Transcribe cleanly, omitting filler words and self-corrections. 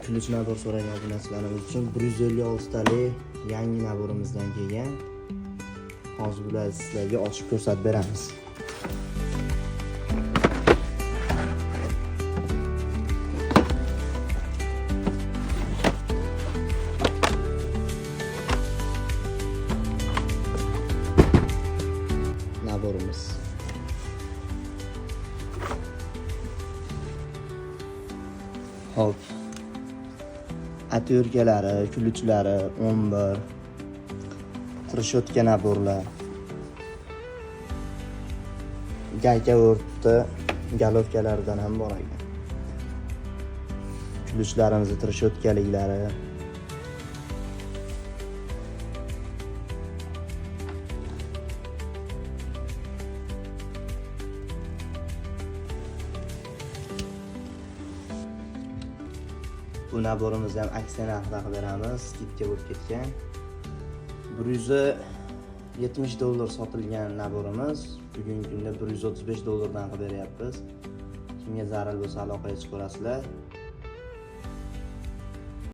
Ключ набор so'ragan obunachilarimiz uchun 156 talik yangi набор imizdan kelgan. Hozir bularni sizlarga ochib ko'rsatib beramiz. Набор imiz. Hop. Отвёртка lari, ключ lari 11. Трещотка набор lar. Gayka o'rtdi, головка laridan ham bor ekan. Ключ larimizni трещотка liklari. Bu набор imizni ham aksiya narxida qilib beramiz, скидка bo'lib ketgan. 170 dollar sotilgan набор imiz bugungi kunda 135 dollardan qilib beryapmiz. Kimga zarur bo'lsa, aloqaga chiqaverasizlar.